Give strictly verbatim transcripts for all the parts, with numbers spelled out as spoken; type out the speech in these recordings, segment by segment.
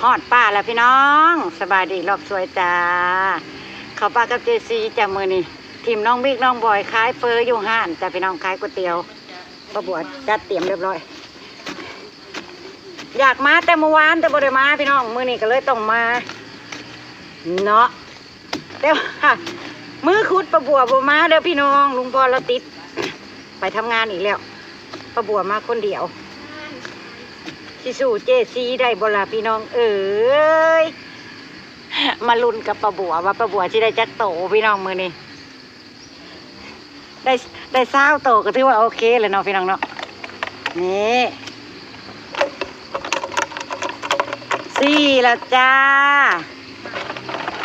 ฮอดป่าแล้วพี่น้อง สบายดีรอบสวยจ้า เข้าป่ากับเจซีจ้ะมื้อนี้ ทีมน้องบิ๊กน้องบอยขายเฟออยู่ห้านจ้ะพี่น้อง ขายก๋วยเตี๋ยว ป้าบัวจัดเตรียมเรียบร้อย อยากมาแต่เมื่อวานแต่บ่ได้มาพี่น้อง มื้อนี้ก็เลยต้องมา เนาะ แต่ว่ามือขุดป้าบัวบ่มาเด้อพี่น้อง ลุงพรเราติด ไปทำงานอีกแล้ว ป้าบัวมาคนเดียว สิสู้เจซีได้บ่ล่ะพี่น้องเอ๋ย มาลุ้นกับป้าบัวว่าป้าบัวสิได้จักโตพี่น้องมื้อนี้ ได้ ได้ซาวโตก็ถือว่าโอเคเลยเนาะพี่น้องเนาะ นี่ สี่แล้วจ้า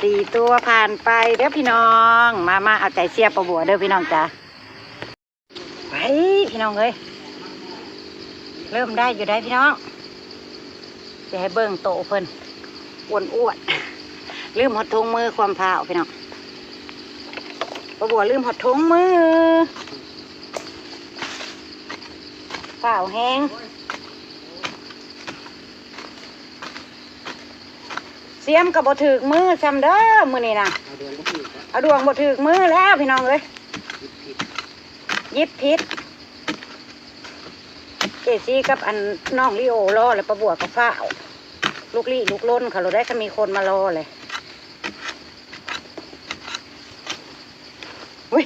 สี่ตัวผ่านไปเด้อพี่น้อง มา มาเอาใจเชียร์ป้าบัวเด้อพี่น้องจ้า ไปพี่น้องเอ้ย เริ่มได้อยู่ได้พี่น้อง จะให้เบิ่งโตเพิ่น อ้วนๆ ลืมฮอดถุงมือความพร้าวพี่น้อง ป้าบัวลืมฮอดถุงมือ พร้าวแฮง เสียมก็บ่ถืกมือซ้ำเด้อมื้อนี้นะ เอาดวงบ่ถืกอะ เอาดวงบ่ถืกมือแล้วพี่น้องเอ้ย หยิบผิด หยิบผิด เจซีกับอันน้องลีโอรอแล้วป้าบัวก็ฟ้าว ลุกลี้ลุกลนเขาเลยได้ ถ้ามีคนมารอเลย อุ้ย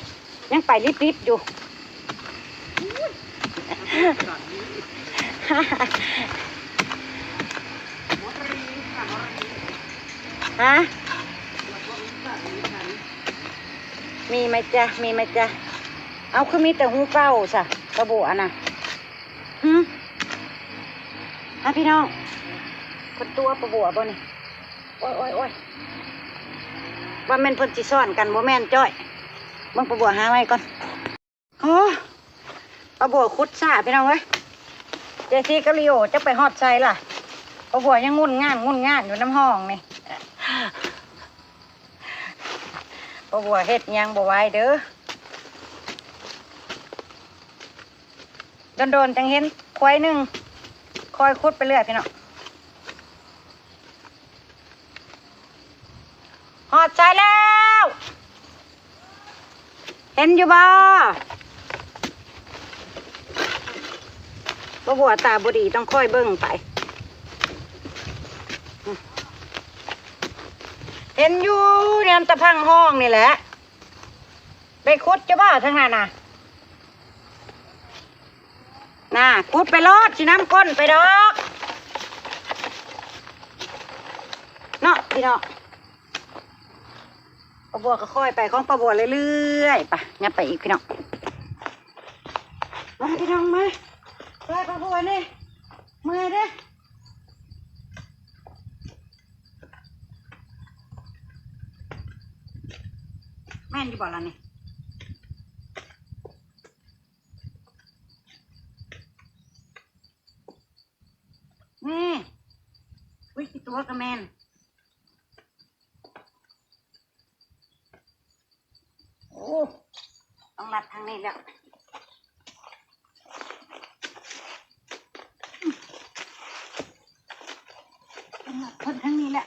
ยังไปลิบๆอยู่ ฮะ มีไหมจ๊ะ มีไหมจ๊ะ เอาคือมีแต่หูเก่าซะ ป้าบัวนะ หึ ฮะพี่น้อง คนตัวป้าบัวบ่นี่ โอ้ย โอ้ย โอ้ย ว่าแม่นเพิ่นสิซ้อนกันบ่แม่นจ้อย เบิ่งป้าบัวหาไว้ก่อน โอ้ ป้าบัวขุดซ่าพี่น้องเอ้ย เจซีกับลีโอจะไปฮอดไสล่ะ ป้าบัวยังงุ่นง่านงุ่นง่านอยู่นำห้องนี่ ป้าบัวเฮ็ดหยังบ่ไหวเด้อ โดนๆจังเห็นควายหนึ่ง คอยขุดไปเรื่อยพี่น้อง ฮอดไสแล้ว เห็นอยู่บ่ ป้าบัวตาบ่ดีต้องคอยเบิ่งไป เห็นอยู่แนมตะพังห้องนี่แหละ ได้ขุดจะบ่ทางนั้นน่ะ น่ะ ขุดไปโลด สินำก้นไปดอก เนาะพี่น้อง ป้าบัวก็ค่อยไปของป้าบัวเรื่อยๆ ไป ยับไปอีกพี่น้อง มาพี่น้องมา ช่วยป้าบัวนี่ เมื่อยเด้อ แม่นอยู่บ่ล่ะนี่ นี่ อุ้ย กี่ตัวก็แม่น โอ้ ต้องรัดทางนี้แล้ว ต้องรัดคนทางนี้แหละ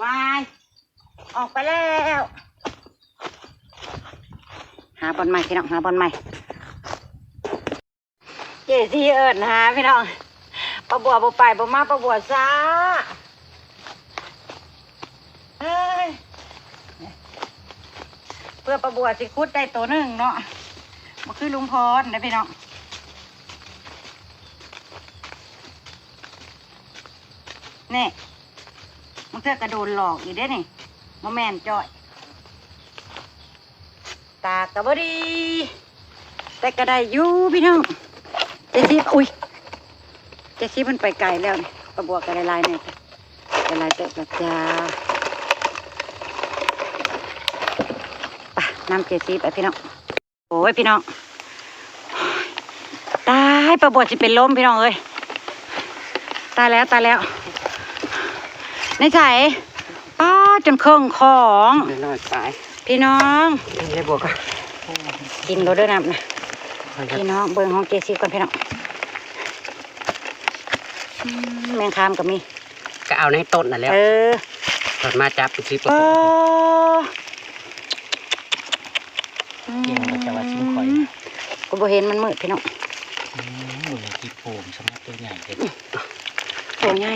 วาย ออกไปแล้ว หาบ่อนใหม่พี่น้อง หาบ่อนใหม่ เจซีเอิ้นหาพี่น้อง ป้าบัวบ่ไปบ่มา ป้าบัวซ่า เอ้ย เพื่อป้าบัวสิขุดได้ตัวหนึ่งเนาะ บ่คือลุงพรนะพี่น้อง นี่ มันเทื่อกระโดนหลอกอีกเด้นี่ บ่แม่นจ้อย ตากะบ่ดี แต่ก็ได้อยู่พี่น้อง เจซี อุ้ย เจซีมันไปไกลแล้วนี่ ป้าบัวก็ได้หลายแน่จ้ะ ได้หลายเติบแล้วจ้า ไป นำเจซีไปพี่น้อง โอ้ยพี่น้อง ตาย ป้าบัวสิเป็นลมพี่น้องเอ้ย ตายแล้ว ตายแล้ว ในไส ป้า จนเครื่องของ น้อยๆ ตาย พี่น้อง กินเลยบัวก็ กินโลดเด้อน้ำนะ พี่น้องเบิ่งของเจซีก่อนพี่น้อง อืม แมงคามก็มี ก็เอาในต้นนั่นแหละ เออ ต้นมาจับเป็นสิบกว่า เอ ต้น อ เก่งเลย แต่ว่าชิมข่อย ก็บ่เห็นมันมืดพี่น้อง อืม มือกี่โป่งสำหรับตัวใหญ่เลย ตัวใหญ่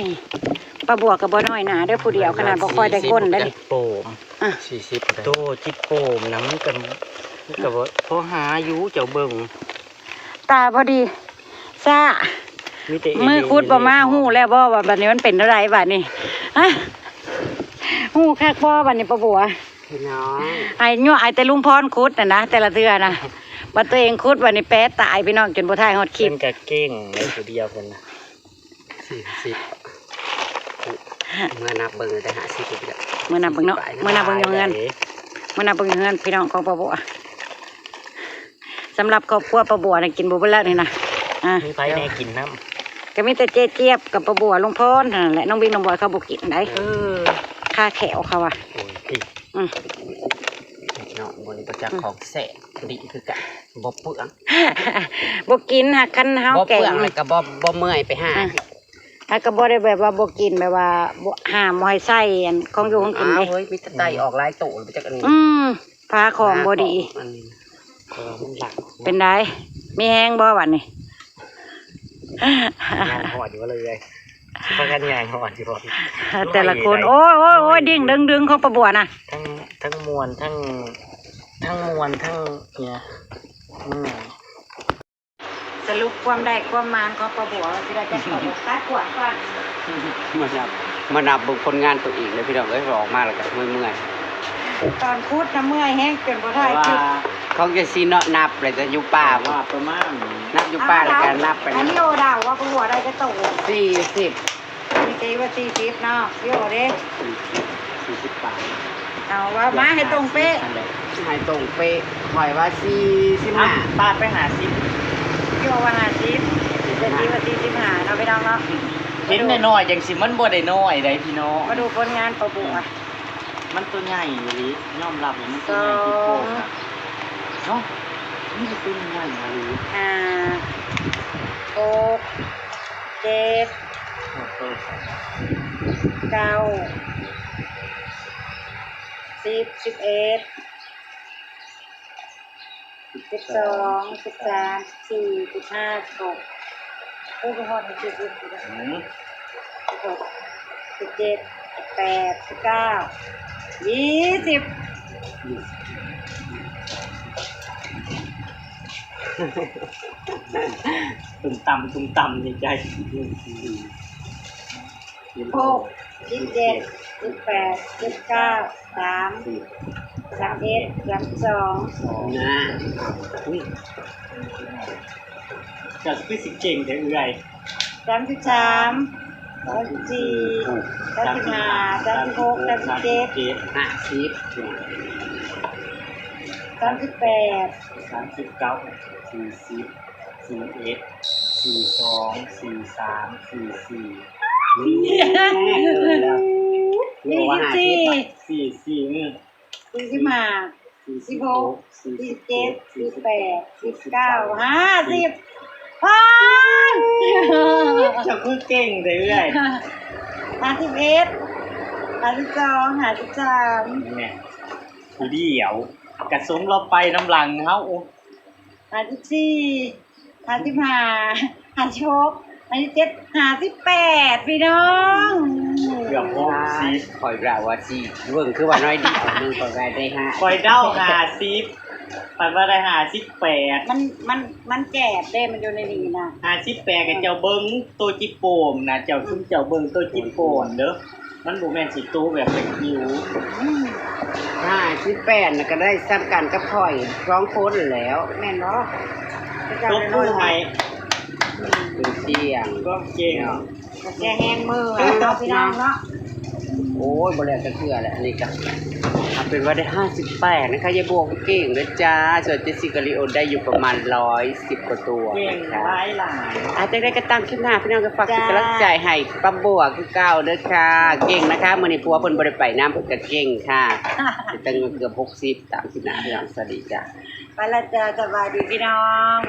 ป้าบัวก็บ่น้อยหนาเด้อ ผู้เดียวขนาดบ่ค่อยได้ก้นได้ สี่สิบ โป่ง อ่ะ สี่สิบ โตจิตโป่งนะ มันก็ มันก็บ่พอหาอยู่เจ้าเบิ่ง ตาพอดี ซ่า มีแต่เอ มือขุดบ่มา ฮู้แล้วบ่ว่าบัดนี้มันเป็นเท่าใดบัดนี้ ฮะ ฮู้คักบ่บัดนี้ป้าบัว พี่น้อง ไอ้ยั่วไอ้แต่ลุงพรขุดน่ะนะ แต่ละเทื่อนะ บัดตัวเองขุดบัดนี้แป๊ะตายพี่น้อง จนบ่ถ่ายฮอดคลิป เพิ่นก็เก่งเลยผู้เดียวเพิ่นน่ะ สี่สิบ เมื่อนับเบิ่งได้ห้าสิบ เมื่อนับเบิ่งเนาะ เมื่อนับเบิ่งอยู่เฮือน เมื่อนับเบิ่งอยู่เฮือนพี่น้องของป้าบัว สำหรับครอบครัวป้าบัวน่ะกินบ่เบิดแล้วนี่นะ อ่ะ มีไผแน่กินน้ำ ก็มีแต่เจ๊เจี๊ยบกับป้าบัว ลุงพรเท่านั้นแหละ น้องบิ๊กน้องบอยเขาบ่กินได้ เออ คาแข้วเขาอะ โอ้ย อืม เนาะ บ่ได้ประจักษ์ของแซ่บดีคือกัน บ่เปลือง บ่กินหากคันเฮา บ่เปลือง แกง แล้วก็บ่ บ่เมื่อยไปหา อ่ะ แล้วก็บ่ได้แบบว่าบ่กินแบบว่าบ่ ห้ามบ่ให้ใส่อันของอยู่ของกินเด้ อ้าว เฮ้ย มีแต่ไตออกหลายโตเลย จักอันนี้ อืม พาของบ่ดี อันนี้ เพราะว่ามันหลัก เป็นได มีแฮงบ่บัดนี้ ย่างหอดอยู่บ่เลย สิพากันย่างหอดอยู่บ่ แต่ละคน โอ้ย โอ้ย โอ้ย ดิ้งดึงดึงของป้าบัวน่ะ ทั้ง ทั้งม่วน ทั้ง ทั้งม่วน ทั้งเนี่ย อืม สรุปความได้ความหมานของป้าบัวว่าสิได้จักโต ตัดกวาดก่อน มานับ มานับเบิ่งผลงานตัวเองเลยพี่น้องเอ้ย ออกมาแล้วก็เมื่อยๆ ตอนขุดน่ะเมื่อยแฮงจนบ่ถ่ายคลิป แต่ว่า ของเจซีเนาะ นับเลยจะอยู่ป่า ว่าประมาณ นับอยู่ป่าแล้วก็นับไป อันนี้โอเดาว่าป้าบัวได้จักโต สี่สิบ นี่ตีว่าสี่สิบเนาะ พี่โอเด้ สี่สิบ สี่สิบปลาย เอาว่ามาให้ตรงเป๊ะ นั่นแหละ ให้ตรงเป๊ะ ข่อยว่าสี่สิบห้า อ่ะ ปาดไปห้าสิบ พี่โอว่าห้าสิบ เจซีว่าสี่สิบห้าเนาะพี่น้องเนาะ เห็นน้อยๆจังสิมันบ่ได้น้อยใดพี่น้อง มาดูผลงานป้าบัว มันตัวใหญ่อีหลี ยอมรับเลยมันตัวใหญ่ที่โคตรนะ สอง เนาะ นี่คือตัวใหญ่อีหลี ห้า หก เจ็ด เก้า สิบ สิบเอ็ด สิบสอง สิบสาม สิบสี่ สิบห้า สิบหก โอ้ย ไปฮอดในสิบเอ็ด อืม สิบหก สิบเจ็ด สิบแปด สิบเก้า ยี่สิบ ตุ้มตำตุ้มตำในใจ หก สิบเจ็ด สิบแปด สิบเก้า สาม สามเอ็ด สามสอง นะ อุ้ย เจ้าคือสิเก่งแต่เอื่อย สามสิบสาม สามสิบสี่ สามสิบห้า สามสิบหก สามสิบเจ็ด ห้าสิบ สามสิบแปด สามสิบเก้า สี่สิบ สี่เอ็ด สี่สอง สี่สาม สี่สี่ สี่สิบสี่ สี่สี่ อืม สี่สิบห้า สี่สิบหก สี่สิบเจ็ด สี่สิบแปด สี่สิบเก้า ห้าสิบ อ้าว เจ้าคือเก่งเด้อเอื้อย ห้าสิบเอ็ด ห้าสิบสอง ห้าสิบสาม นี่ไง ผู้เดียว กระสุนเราไปน้ำหลังเฮา ห้าสิบสี่ ห้าสิบห้า ห้าสิบหก ห้าสิบเจ็ด ห้าสิบแปด พี่น้อง เกือบหกสิบ ข่อยกล่าวว่าสี่ เบิ่งคือว่าน้อยเดียวหนึ่ง ข่อยก็ได้ห้า ข่อยเดาห้าสิบ ข่อยว่าได้ห้าสิบแปด มัน มัน มันแจบเด้ มันอยู่ในนี้นะ ห้าสิบแปด กับเจ้าเบิ่งโตจิโปมนะ เจ้าซุมเจ้าเบิ่งโตจิโปมเด้อ มันบ่แม่นสิโตแบบเป็นคิว อืม ห้าสิบแปดน่ะก็ได้ซ้ำกันกับข่อยสองคนแล้ว แม่นบ่ ตบมือให้ เป็นเสียง ก็เก่ง แกแฮงมือเนาะพี่น้องเนาะ โอ้ย บ่แล้วจักเทื่อแหละ อันนี้ก็เอาเป็นว่าได้ห้าสิบแปดนะคะ ยายบัวก็เก่งนะจ๊ะ ส่วนเจสซี่กับลีโอได้อยู่ประมาณร้อยสิบกว่าตัว เก่ง นะคะ หลายหลาย อาจจะได้กระตังคลิปหน้า พี่น้องก็ฝากเป็นกำลังใจให้ป้าบัวคือเก่าเด้อค่ะ เก่งนะคะ มื้อนี้ผัวเพิ่นบ่ได้ไปนำ เพิ่นก็เก่งค่ะ ตั้งเกือบหกสิบ ตามคลิปหน้าพี่น้อง สวัสดีจ้ะ ไปละจ้ะ สบายดีพี่น้อง